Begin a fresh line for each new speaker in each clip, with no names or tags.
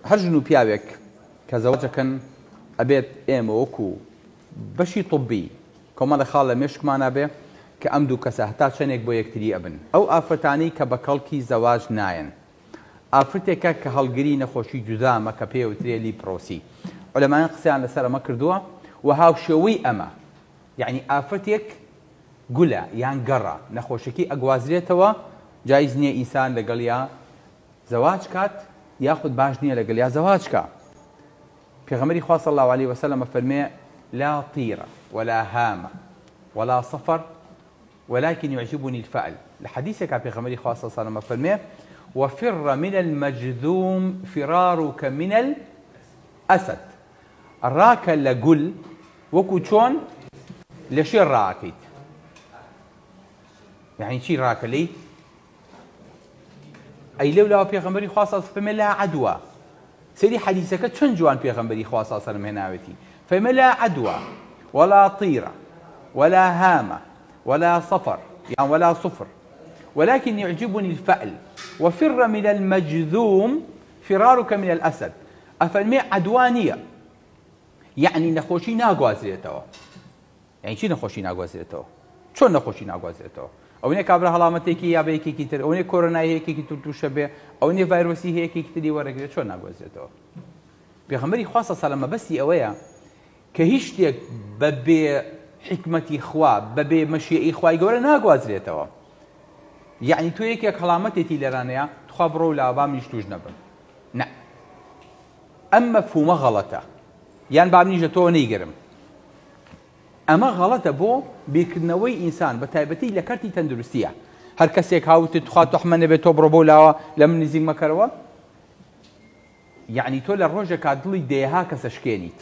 هەر ژن و پیاوێک کە زەواجەکەن ئەبێت ئێمە وەکو بەشی طبی کۆمەڵێ خاڵ لە مێشکمانا بێ کە ئەم دوو کەسە هەتا چەنێک بۆ یەکتری ئەبن. ئەو ئافرەتانەی کە بە کەڵکی زەواج نایەن. ئافرتێکە کە هەڵگری نەخۆشی جوزامە کە پێی ئەوترێ لیپرۆسی. عولەمایان قسەیان لەسەر ئەمە کردووە و هاوشێوەی ئەمە یەعنی ئافرەتێک گولە یان گەڕە نەخۆشەکەی ئەگوازرێتەوە جایز نییە ئینسان لەگەڵیا زەواج کات یاخود باش نییە لەگەڵیا زەواج کا. پێغەمبەری خوا صلی اللە علیە وسلم ئەفەرموێ، لا طیرە ولا هامە ولا صفر ولکن یعجبنی الفأل، لە حەدیسێکا پێغەمبەری خوا صلی اللە علیە وسلم ئەفەرموێ، وفر من المجذوم فرارک من الاسد، ڕاکە لە گول وەکو چۆن لە شێر ڕائەکەیت، یەعنی چی ڕاکە لێی؟ ئەی لەو لاوە پێغەمبەری خوا صلی فەرمێ لا عەدوا سەیری حەدیسەکە چەند جوان پێغەمبەری خوا صلی سەلم هێناوێتی فەرمێ لا عەدوا ولا طیرە ولا هامە ولا صفر یان ولا صفر ولكن يعجبني الفأل وفر من المجذوم فرارك من الأسد ئەفەرمێ عەدوا نییە یعنی نەخۆشی ناگوازرێتەوە یانی چی نەخۆشی ناگوازرێتەوە؟ چۆن نەخۆشی ناگوازرێتەوە؟ ئەونێ کابرا هەڵامەتێکی یا بە یەکێکی تر ئەونێ کۆرۆنای هەیە یەکێکی تر تووشە بێ ئەونێ ڤایرۆسی هەیە یەکێکی تری وەرەگرێت چۆن ناگوازرێتەوە؟ پێغەمبەری خوا صلی الله مەبەستی ئەوەیە کە هیچ شتێک بە بێ حیکمەتی خوا بە بێ مەشیئی خوای گەورە ناگوازرێتەوە یعنی تۆ یەکێک هەڵامەتێتی لێرانەیە تخوا بڕۆ و لاوە با منیش توش نەبم نە ئەم مەفهومە غەڵەتە یان با منیش لە تۆوە نەیگرم ئەمە غەڵەتە بۆ بیرکردنەوەی ئینسان بە تایبەتی لە کەرتی تەندروستیە هەر کەسێک هاوتت تخوا تۆحمە نەبێت تۆ بڕۆ بۆ لاوە لە من نزیک مەکەرەوە یعنی تۆ لە ڕۆژێکا دڵی دەیەها کەسە شکێنیت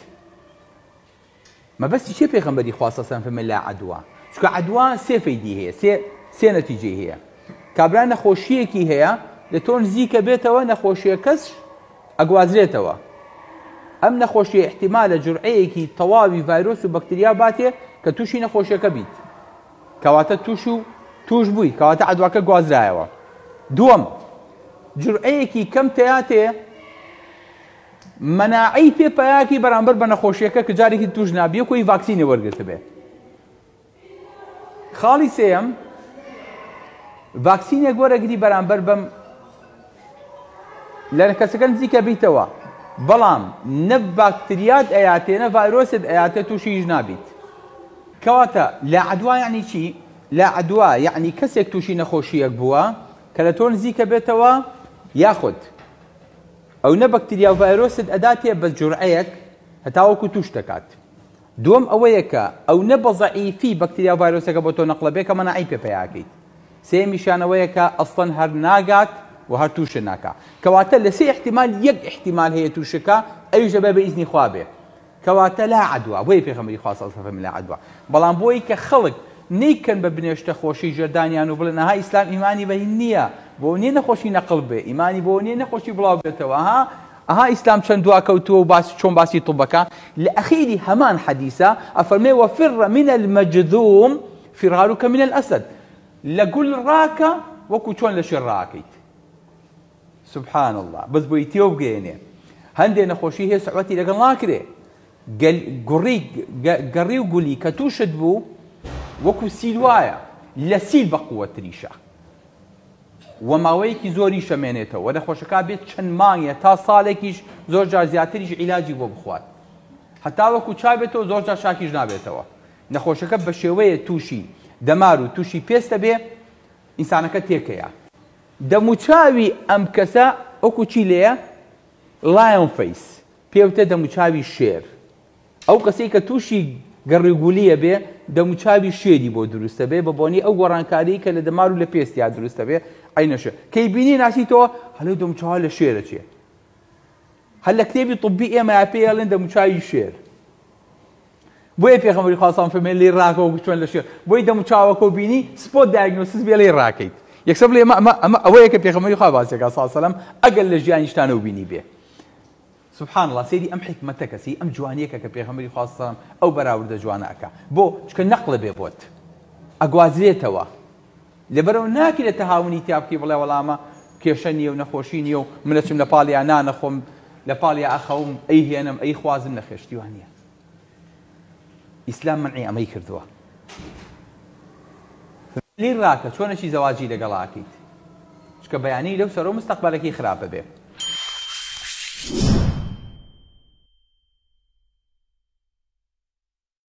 مەبەستی چیە پێغەمبەری خوا صلی اللە فەرمی لا عدوا چونکە عدوا سێ فەیدی هەیە سێ سێ نەتیجەی هەیە کابرا نەخۆشیەکی هەیە لە تۆ نزیکە بێتەوە نەخۆشیەکەس ئەگوازرێتەوە ئەم نەخۆشیە احتیمالە جورعەیەکی تەواوی ڤایرۆس و بەکتریا باتێ کە تووشی نەخۆشیەکە بیت کەواتە تووش و توش بووی کەواتە عدواکە گوازرایەوە دووەم جورعەیەکی کەم تیاتێ مەناعەی پێ پەیاکی بەرامبەر بە نەخۆشیەکە کە جارێکی توش نابیە کۆی ڤاکسینی وەرگرتبێ. خاڵی سێیەم ڤاکسینێک وەرەگری بەرامبەر بەم لە کەسەکە نزیکە بیتەوە بەڵام نە باکتریات ئەیاتێ نە ڤایرۆست ئەیاتێ تووشیش نابیت کەواتە لا عەدوا یعنی چی؟ لا عەدوا یعنی کەسێک تووشی نەخۆشیەک بووە کە لە تۆ نزیکە بێتەوە یاخود ئەو نە بەکتریا و ڤایرۆست ئەداتێ بە جورعەیەک هەتاوەکو توش دەکات دووەم ئەوەیە کە ئەو نە بە زەعیفی بەکتریا و ڤایرۆسەکە بۆ تۆ نەقڵە بێ کە مەناعەی پێ پەیاکەیت سێیەمیشیان ئەوەیە کە ئەسڵەن هەر ناگات و هەر توشت ناکا کەواتە لە سێ ئیحتیمال یەک ئیحتیمال هەیە توشکا ئەویش دەبێ بە ئیزنی خوا بێ کەواتە لا عەدوا بۆیە پێغەمبەری خوا صلی اللە فەرمی لا عەدوا بەڵام بۆی کە خەڵک نەیکەن بە بنێشتە خۆشی ژێردانیان و بڵێن ئەها ئیسلام ئیمانی بە هین نییە بۆ نییە نەخۆشی نەقڵ بێ ئیمانی بۆ نییە نەخۆشی بڵاو بێتەوە ها ئەها ئیسلام چەند دواکەوتووە و باس چۆن باسی طبەکە لە ئەخیری هەمان حەدیسە ئەفەرمێ وفر من المجذوم فرارك من الأسد لە گول ڕاکە وەکو چۆن لە شێر ڕاکەیت سبحان اللە بەس بۆی تێو بگەیەنێ هەندێ نەخۆشی هەیە سعوەتی لەگەڵ ناکرێ گوڕی گەڕی و گولی کە تووشت بوو وەکو سیل وایە لە سیل بە قووەتریشە و ماوەیەکی زۆریشە مێنێتەوە نەخۆشەکە بێت چەند مانگێ تا ساڵێکیش زۆر جار زیاتریش عیلاجی بۆ بخوات هەتا وەکو چابێتەوە زۆر جار چاکیش نابێتەوە نەخۆشەکە بە شێوەیە تووشی دەمار و تووشی پێستە بێ ئینسانەکە تێکەیە دەموچاوی ئەم کەسە وەکو چی لێیە؟ Lion face، پێوتە دەموچاوی شێر. ئەو کەسەی کە تووشی گەڕیوگولییە بێ دەموچاوی شێری بۆ دروستە بێ بە بۆنەی ئەو گۆڕانکاریەی کە لە دەمار و لە پێستیا دروستە بێ عەینە شێر. کەی بینی ناسیتەوە هەلەو دەموچاوە لە شێرە چێ. هەر لە کتێبی طبی ئێمەیا پێی ئەڵێن دەموچاوی شێر. بۆیە پێغەمبەری خوا صلی فەرمی لێی ڕاکە وەکو چۆن لە شێر بۆی دەم و چاوەکەو بینی spot diagnosis بێ لێی ڕاکەیت یەکسەر بڵێ ئەمە ئەمە ئەمە ئەوەیە کە پێغەمبەری خوا باسی ئەکا صلی سەلام ئەگەر لە ژیانیشتانەوە بینی بێ سبحان الله سەیری ئەم حیکمەتە کە سەیری ئەم جوانیەکە کە پێغەمبەری خوا صلی ئەو بەراوردە جوانە ئەکا بۆ چونکە نەقڵە بێ بۆت ئەگوازرێتەوە لەبەرئەوە ناکرێت تەهاونی تیا بکەی بڵێ وەڵا ئەمە کێشە نییە و نەخۆشی نییە و من ئەچم لە پاڵیا نانەخۆم. لە پاڵیا ئەخەوم ئەیهێنم ئەیخوازم نەخێر شتی وا نییە ئیسلام مەنعی ئەمەی کردووە لێی ڕاکە چۆنەکی زەواجی لەگەڵا ئەکەیت چکە بەیانی لەو سەرەوە مستەقبەلەکەی خراپ ئەبێ.